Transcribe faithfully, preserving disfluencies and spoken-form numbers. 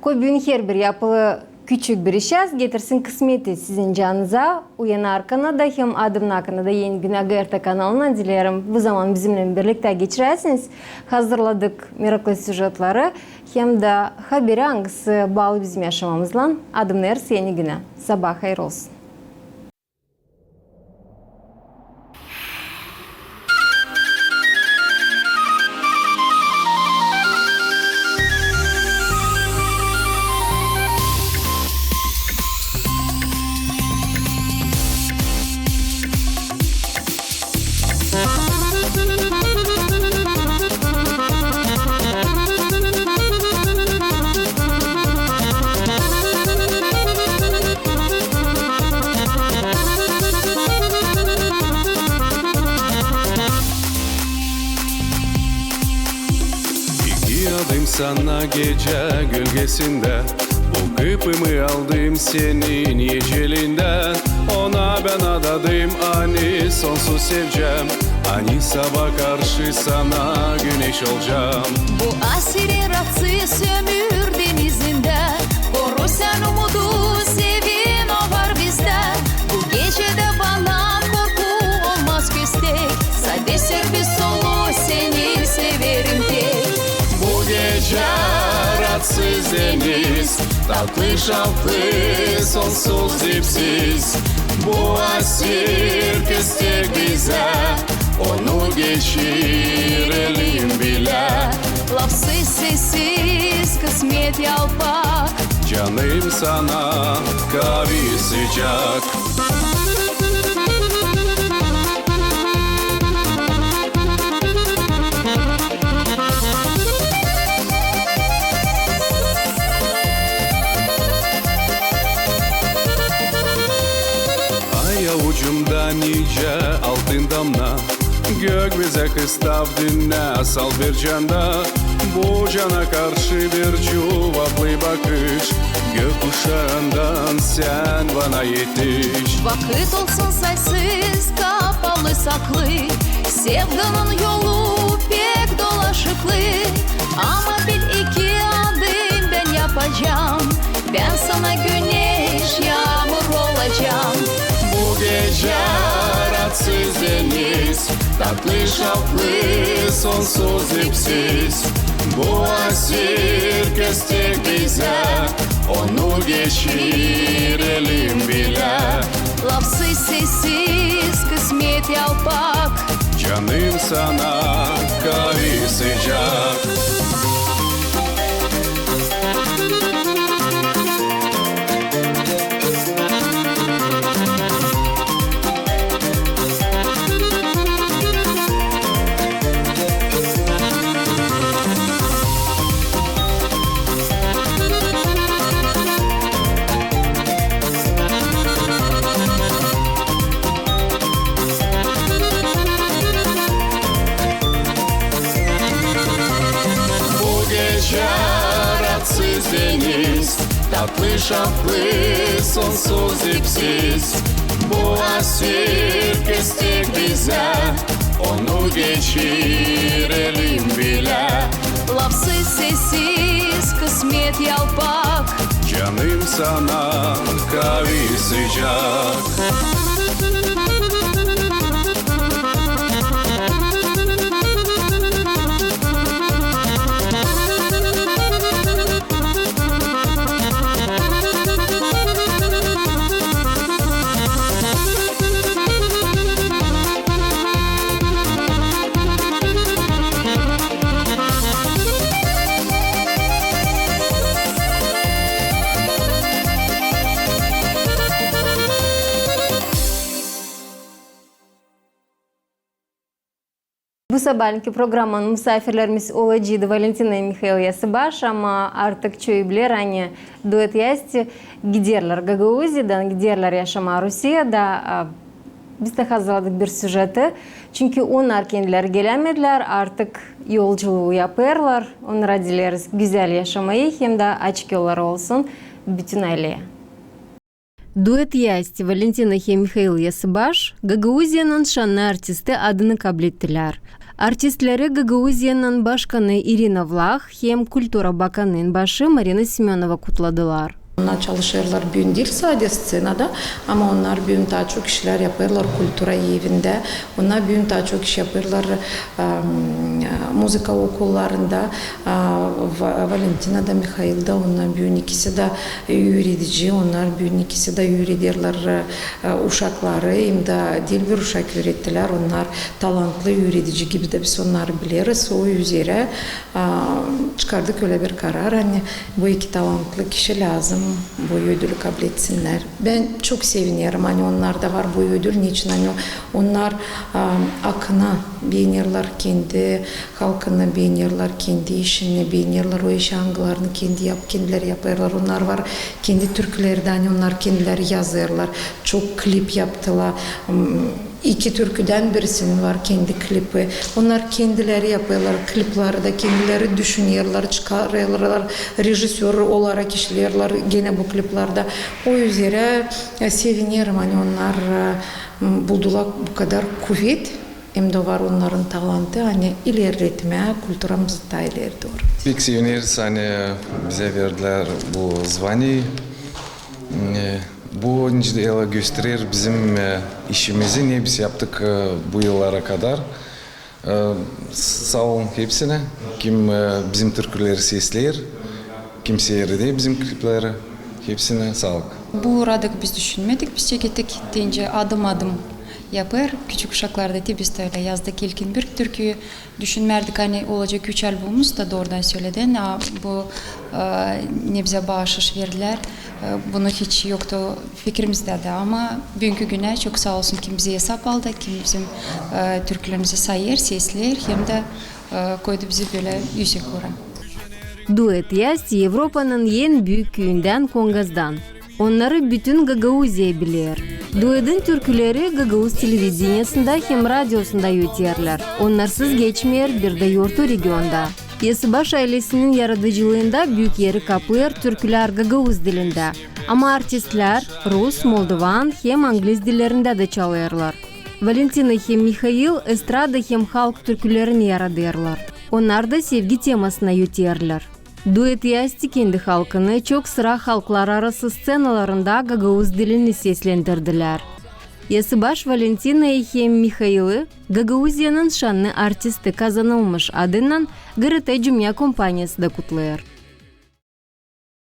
Ko büün herbir yapılı küçük bir işäz getirsin kısmeti sizin canınıza. Uyanarkana da hem adımnakana da Eni günä GRT kanalınan dileerim bu zaman bizimnän birliktä geçiräsiniz. Hazırladık meraklı süjetleri hem dä haberi, angısı baalı bizim yaşamamızlan. Adımnêêrız Eni günä. Sabaa hayırlı olsun. İki adım sana gecä gölgesindä, bu kıpımı aldım senin ecelindän. Ona bän adadım, ani sonsuz sevecäm, ani sabaa karşı sana güneş olacam. Bu asirin raatsız ömür denizindä, koru sän umudu, sevin o var bizdä. Bu gecedä bana korku olmaz köstek, sade serbest ol, seni severim pek. Bu gecä raatsız deniz, tatlı, şavklı, sonsuz, dipsiz. Bu asir köstek bizä, onu geçirelim bilä. Lafsız, sessiz, kısmet yalpak. Canım sana kavi sıcak. Ay avucumda nicä altın damna, gök bizä kıstav dünnä, sal bir canda. Bu cana karşı bir cuvaplı bakış, gök uşaandan sän bana yetiş. Vakıt olsun saysız, kapalı, saklı, sevginin yolu pek dolaşıklı. Ama bil, iki adım bän yapacam, bän sana güneş, yaamur olacam. Bu gecä raatsız deniz, tatlı, şavklı, sonsuz, dipsiz. Bu asir köstek bizä, onu geçirelim bilä. Lafsız, sessiz, kısmet yalpak. Canım sana kavi sıcak. Bu gecä raatsız deniz, tatlı, şavklı, sonsuz, dipsiz. Bu asir köstek bizä, onu geçirelim bilä. Lafsız, sessiz, kısmet yalpak. Canım sana kavi sıcak. Bu sabaaleenki programmanın musaafirlerimiz olaceydı Valentina hem Mihail Yasıbaş, ama artık çoyu biler, ani duet Yasti giderlär Gagauziyadan, giderlär yaşamaa Rusiyada. A biz dä hazırladık bir süjeti. Çünkü onnar kendileri gelämedilär, artık yolculuu yapêrlar. Onnara dileeriz gözäl yaşamayı hem dä açık yolları olsun bütün ayleyä. Duet Yasti, Valentina hem Mihail Yasıbaş, Gagauziyanın şannı artisti adını kablettilär. Artistleri Gagauziyanın başkanı İrina Vlah hem kultura bakanın başı Marina Semönova kutladılar. Onnar çalışêrlar büün diil sade sţenada, ama onnar büün taa çok işlär yapêrlar kultura evindä. Onnar büün taa çok iş yapêrlar, em, muzıka okullarında. A, Va-, Valentina da, Mihail da, onnar büün ikisi dä üüredici, onnar büün ikisi dä üürederlär, e, uşakları, hem dä diil bir uşak üürettilär, onnar talantlı üüredici gibi dä biz onnarı bileriz. O üzerä, a, çıkardık ölä bir karar, ani bu iki talantlı kişi lääzım bu ödülü kabul etsinnär. Bän çok sevinerim, ani onnarda var bu ödül. Neçin? Ani onnar, a, akını beenerlär, kendi halkını beenerlär, kendi işini beenerlär, o işi, angılarını kendi yap-, kendileri yapêrlar. Onnar var kendi türküleri dä, ani onnar kendileri yazêrlar. Çok klip yaptılar. M, iki türküdän birisinin var kendi klipi. Onnar kendileri yapêrlar klipleri dä, kendileri düşünerlär, çıkarêrlar, rejissör olarak işleerlär genä bu kliplerdä. O üzerä, e, sevinerim, ani onnar, e, m, buldular bu kadar kuvet, hem dä var onnarın talantı, ani ilerletmää kulturamızı taa ileri dooru. Pek sevineriz, ani bizä verdilär bu zvaniyi. E, bu nicä dä gösterer bizim, e, işimizi, ne biz yaptık, e, bu yıllara kadar. E, saa olun hepsinä, kim, e, bizim türküleri sesleer, kim seyreder bizim klipleri, hepsinä saalık. Bu uurada biz düşünmedik, biz çekettik deyni adım-adım yapêr. Küçük uşaklarda te biz dä ölä yazdık ilkin bir türküyü. Düşünmärdik, ani olacek üç albomumuz da, doorudan söledin. A bu, e, ne bizä baaşış verdilär, e, bunu hiç yoktu fikirimizdä dä. Ama büünkü günä çok saa olsun, kim bizä esap aldı, kim bizim, e, türkülerimizi sayêr, sesleer, hem dä, e, koydu bizi bölä üüsek uura. Duet Yasti Evropanın en büük küüyündän, Kongazdan. Onnarı bütün Gagauziya biler. Duetin türküleri gagauz televideniyasında hem radiosunda öterlär. Onnarsız geçmeer bir dä yortu regionda. Yasıbaş aylesinin yaradıcılıında büük eri kaplêêr türkülär gagauz dilindä. Ama artistlär rus, moldovan hem angliz dillerindä dä çalêrlar. Valentina hem Mihail estrada hem halk türkülerini yaradêrlar. Onnar da sevgi temasına öterlär. Duet Yasti kendi halkını, çok sıra halklararası sţenalarında gagauz dilini seslendirdilär. Yasıbaş Valentinayı hem Mihaili Gagauziyanın şannı artisti kazanılmış adınnan GRT Cumya kompaniyası da kutlêêr.